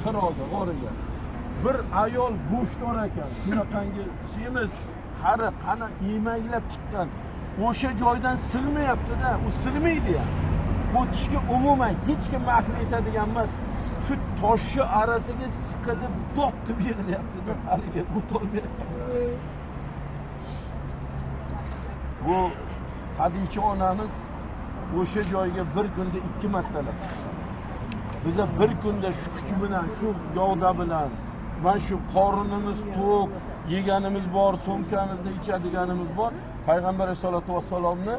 Hiroga, g'origa. Bir ayol go'shtdor ekan, shunaqangi semiz, qari, qani emaklab chiqqan. O'sha joydan sig'mayapti-da, u sig'maydi ham. O'tishga umuman hech kim aql yetadigan emas. Shu toshni arasiga siqilib dod deb yig'layapti-da, haligi o'tolmayapti. Bu Hadicha onamiz o'sha joyga bir kunda 2 martalab. Biza bir kunda shu kuch bilan, shu gavda bilan, mana shu qorinimiz to'q, yeganimiz bor, so'mkamizda ichadiganimiz bor. Payg'ambar alayhisolatu vassalomni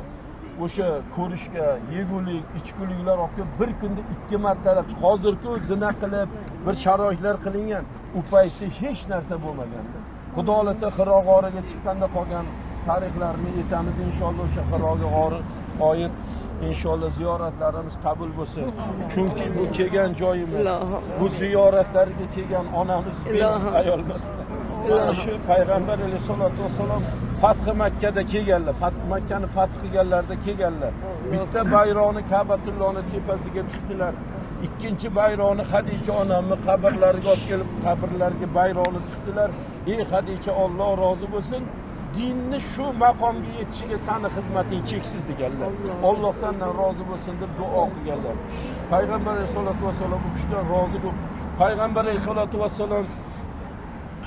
o'sha ko'rishga, yegulik, ichguliklar olib kelib bir kunda 2 martalab. Hozirku zina qilib bir sharoitlar qilingan, u paytda hech narsa bo'lmaganda. Xudo xolasa Hiro g'origa chiqqanda qolgan tarixlarni aytamiz inshaalloh. O'sha Hiro g'ori oid inshaalloh ziyoratlarimiz qabul bo'lsin. Chunki bu kelgan joyimiz, bu ziyoratlarga kelgan onamiz besh ayol emas. Mana shu payg'ambar alayhisolatu vassalom Fath Makkada kelganlar, Fath Makkani fath qilganlarda kelganlar. Bitta bayroqni Ka'batullohni tepasiga tiqdilar. Ikkinchi bayroqni Hadicha onamni qabrlariga olib kelib, qabrlariga bayroqni tiqdilar. Ey Hadicha, Alloh rozi bo'lsin. Dinni shu maqomga yetishiga sani xizmating cheksiz deganlar. Alloh sendan rozi bo'lsin deb duo qilganlar. Payg'ambar alayhisolatu vassalom u kishidan rozi bo'lib, Payg'ambar alayhisolatu vassalom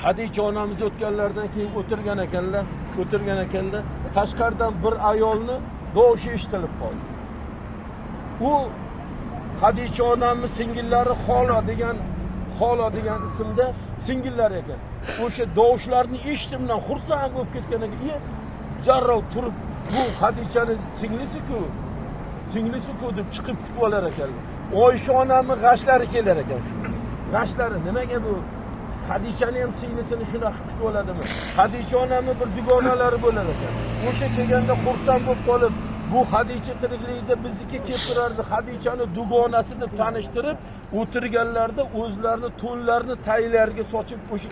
Hadicha onamiz o'tganlaridan keyin o'tirgan ekanlar, tashqaridan bir ayolni dovushi eshitilib qoldi. U Hadicha onamni singillari Xola degan ismda singillari ekan. O'sha dovushlarni eshitib xursand bo'lib ketgan ekan. Jarrov turib, bu Hadichani singlisi-ku, singlisi-ku deb chiqib kutib olar ekanlar. Oysha onamni g'ashlari kelar ekan shu. G'ashlari nimaga bu Hadichani ham singlisini shunaqa kutib oladimi? Hadicha onamni bir dugonalari bo'lar ekan. O'sha kelganda xursand bo'lib qolib, bu Hadicha tirikligida bizniki kelib turardi, Hadichani dugonasi deb tanishtirib, o'tirganlarda o'zlarini to'nlarini taylariga sochib, o'sha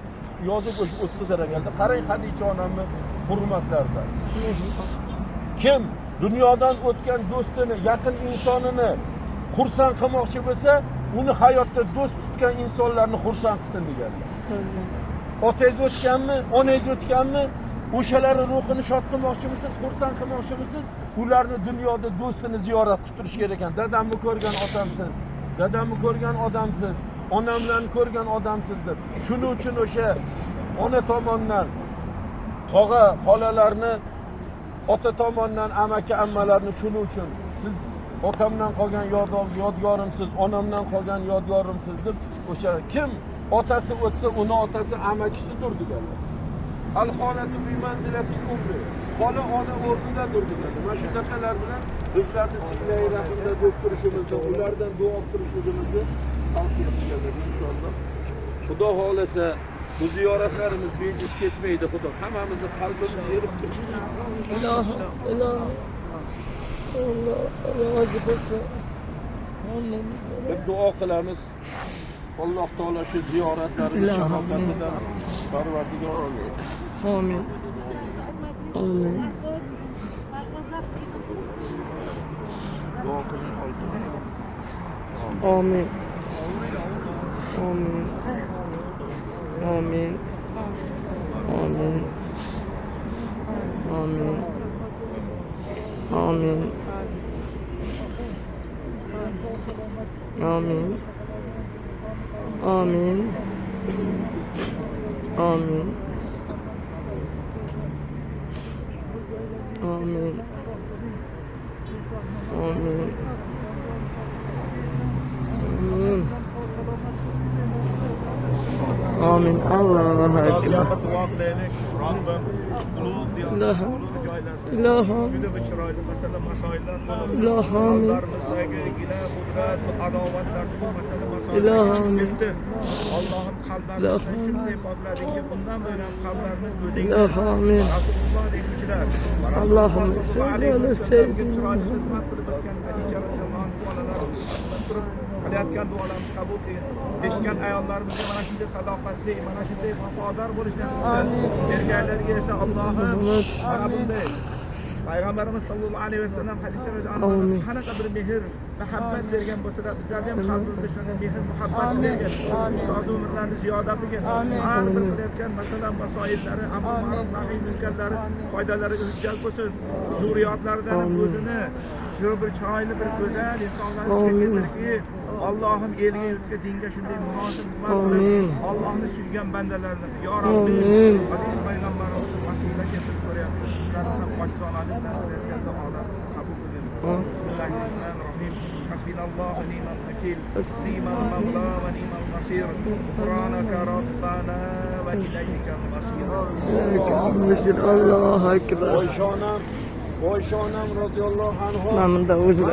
yozib o'sha o'tkazar ekanlar. Qarang Hadicha onamni hurmatlarida. Kim dunyodan o'tgan do'stini, yaqin insonini xursand qilmoqchi bo'lsa, uni hayotda do'st tutgan insonlarni xursand qilsin deganlar. Otangiz o'tganmi, onangiz o'tganmi, o'shalarni ruhini shod qilmoqchimisiz, xursand qilmoqchimisiz, ularni dunyoda do'stini ziyorat qilib turish kerak ekan. Dadamni ko'rgan otamsiz, dadamni ko'rgan odamsiz, onamlarni ko'rgan odamsiz deb. Shuning uchun o'sha ona tomondan tog'a, xolalarni, ota tomondan amaki, ammalarni shuning uchun siz otamdan qolgan yodgorimsiz, onamdan qolgan yodgorimsiz deb o'sha kim otasi o'tsa, uni otasi amakisidir deganlar. Al xolatu bi manzilatil ummi. Xola ona o'rnidadir deganlar. Mana shunaqalar bilan bizlarni silai rahimda bo'lib turishimizni, ulardan duo olib turishimizni tavsiya qilganlar inshaalloh. Xudo xolasa bu ziyoratlarimiz bejiz ketmaydi, Xudo hammamizni qalbimiz erib tursin. Ilohim, ilohim. Alloh rozi bo'lsin. Deb duo qilamiz. Alloh taolo shu ziyoratlarimiz sharofatidan Parvardigor Amin. Amin. Amin. Duo qiling. Amin. Amin. Amin. Amin. Amin. Amin. Amin. Amin. Amin. Amin. Amin. Amin. Amin. Allohu akbar. Duo qilaylik. Robbim ulug' Ilohim. ulug' joylarda Ilohim. juda bir chiroyli masala masoillar bo'lib, Ilohim. qalblarimizdagi gina, qudrat, adovatlar shu masala masoillar Ilohim. ketdi. Allohim qalblarimizni Ilohim. shunday pokladiki, bundan buyon ham qalblarimiz o'zingga Ilohim. Rasululloh deguchilar, Allohumma sallallohu alayhi salli ala vasallamga sayyidina chiroyli xizmat qilib o'tgan Hadicha roziyallohu anha onalar turib qilayotgan duolarimiz qabul qilgin. Eshitgan ayollarimizga mana shunday sadoqatli, mana shunday vafodor bo'lish nasib qilsin. Erkaklarga esa Allohim mana bunday Payg'ambarimiz sallallohu alayhi vasallam Hadicha roziyallohu anha qanaqa bir mehr Muhabbat bergan bo'lsalar, bizlarni ham qalbimizda shunaqa mehr muhabbat bergin. Ustoz umrlarini ziyoda qilgin. Har bir qilayotgan masala masoillari, amr ma'ruf nahiy munkarlari foydalariga hujjat bo'lsin. Zurriyotlaridan ham o'zini shu bir chiroyli, bir go'zal insonlarni keltirki, Allohim, elga, yurtga, dinga shunday munosib xizmat qilib, Allohni suygan bandalarni, yo Robbim, aziz payg'ambarimizni vasila keltirib so'rayapmiz. Sizlarni ham ojizonalik bilan qilayotgan duolarimizni qabul qilgin. Bismillahirrohmanirrohim. Hasbinallohu ni'mal vakil, ni'mal mavla va ni'mal nasir. G'ufronaka robbana va ilaykal masir. Allohu akbar. Oysha onam, Oysha onam roziyallohu anhu. Mana bunda o'zi.